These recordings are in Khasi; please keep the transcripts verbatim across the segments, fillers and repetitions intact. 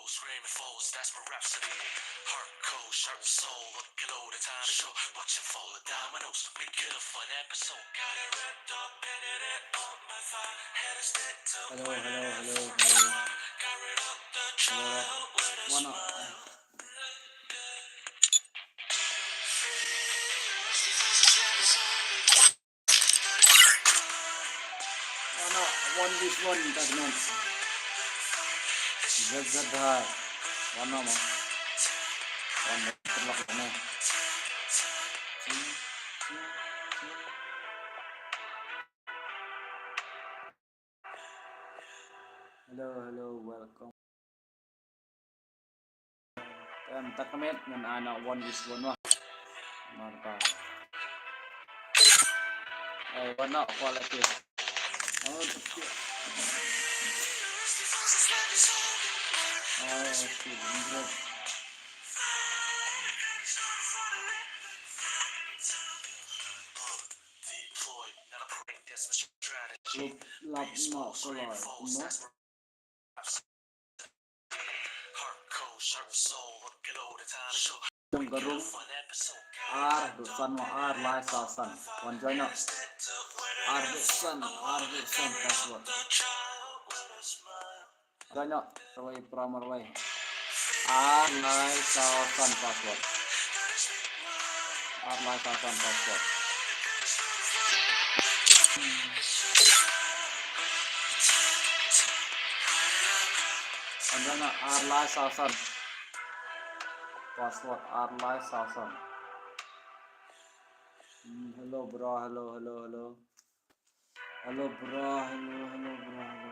Hello, hello, hello, hello. Hello. One up. One up. One this one, that's not. Z Z high. One up, man. One up. Hello, hello, welcome. Em, takmit ngan ana one this one wa. Marta. Eh, one out quality. Oh, tapi. Oh, okay, bro. Lap, lap, no, kolor, no. Jong ka room ar haduh san mo, ar lai saw san. Wan join noh. Ar haduh san, ar haduh san password. Join noh. Marwei, pra marwei. Ar lai saw san password. Ar lai saw san password. Wan join noh, ar lai saw san. Password ar lai saw san. Hmm, hello bro, hello, hello, hello. Hello bro, hello, hello bro, hello.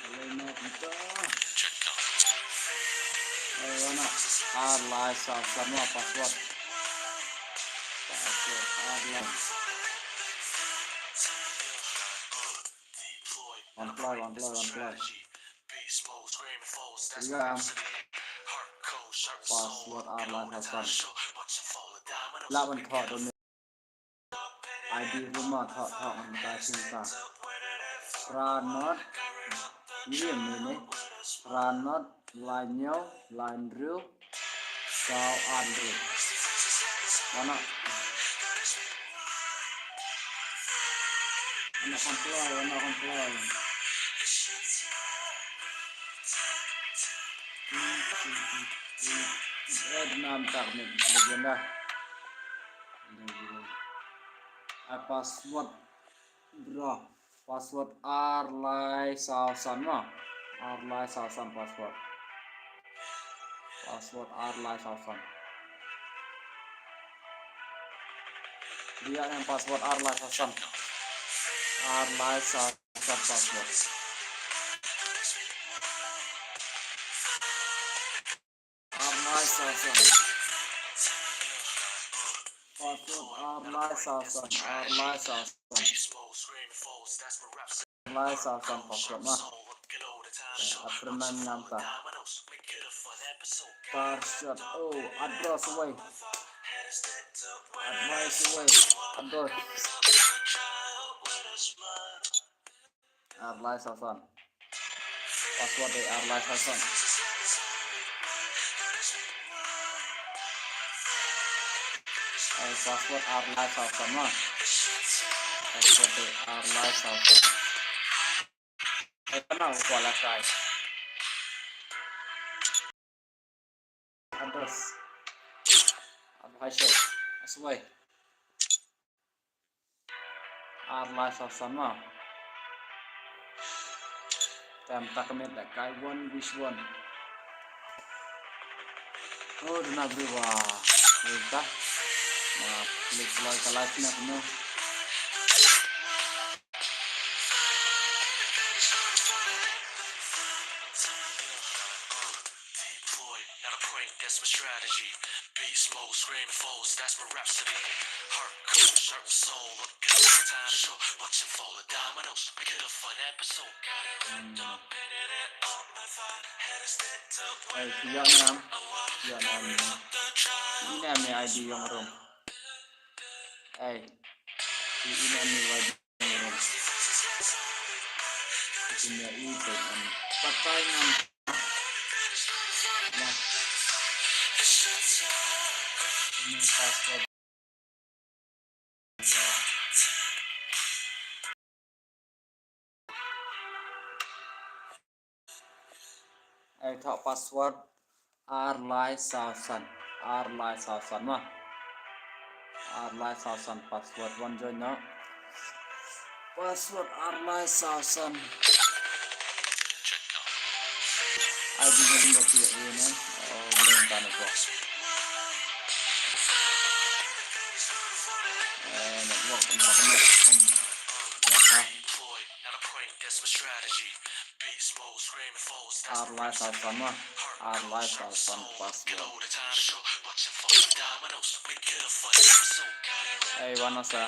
Hello, no, kita. Hello, no. Ar lai saw san mo password. Password ar lai. One play, one play, one play. Password ar lai saw san. La ban thoh da me. I D room ma thoh thoh ngan ka sing ka. Phra not. Iri me ne. Phra not. Lai hynñiew, lai hynriew, saw ar hynriew. Wan noh. Wan noh comply, wan noh comply. Eh, duna mynta ka legenda. Ai password, bro. Password ar lai saw san mo. Ar lai saw san password. Password ar lai saw san. Dia yang password ar lai saw san. Ar lai saw san password. Ar lai saw san. Password ar lai saw san, ar lai saw san. Ar lai saw san password ma. Eh, after nine ngam ta. Password, oh, address away. Advice away. Address. Ar lai saw san. Password de ar lai saw san. Ai password ar lai saw san ma. Password de ar lai saw san. Ai kana ko la kai. Address. Advice. Aswai. Ar lai saw san ma. Tem takmit da kai one wish one. Oh, duna bri wa. Wita. Ma klik lai ka live na no. Ai, phi ïoh nam, phi ïoh nam. Ine ine I D jong rum. Ai, phi ine ine I D jong rum. Senior i pek an patai ngam. Nah. Ini password. Ai thoh password ar lai saw san. Ar lai saw san ma. Ar lai saw san password wan join noh. Password ar lai saw san. Ai di jong do ti ne. Oh, belum tane ko. Eh, network, network, network. Hmm. Ya, ha. Ar lai saw san ma. Ar lai saw san password. Ai wan sa.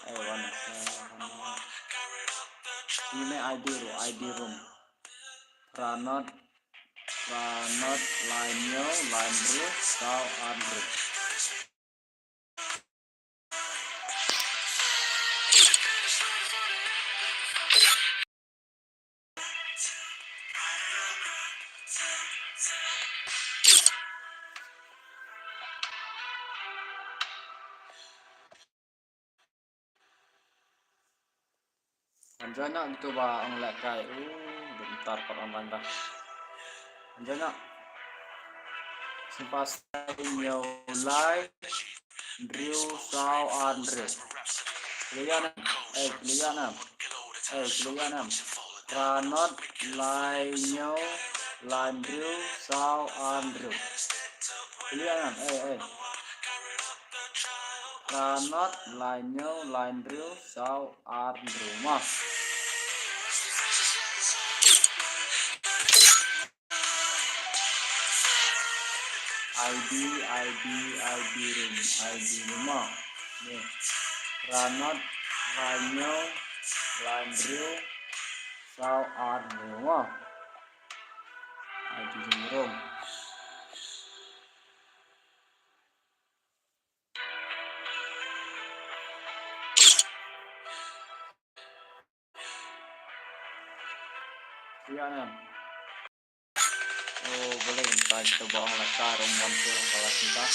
Ai wan sa. Ini I D room, I D room. Ranot, ranot, lai hynñiew, lai hynriew, saw ar hynriew. Anjana gitu ba ang leh kai. Uh, bentar pat online dah. Anjana. Sempas hynñiew lai. Hynriew saw ar hynriew. Kilian em. Eh, kilian em. Eh, kilian em. Ranot lai hynñiew lai hynriew saw ar hynriew. Kilian em. Eh, eh. Ranot lai hynñiew lai hynriew saw ar hynriew ma. I D, I D, I D room, I D room ma. Ni. Ranot lai hynñiew lai hynriew saw ar hynriew ma. I D room. Iya na. Oh, boleh minta kita bawa lakar umwan tu kalau kita.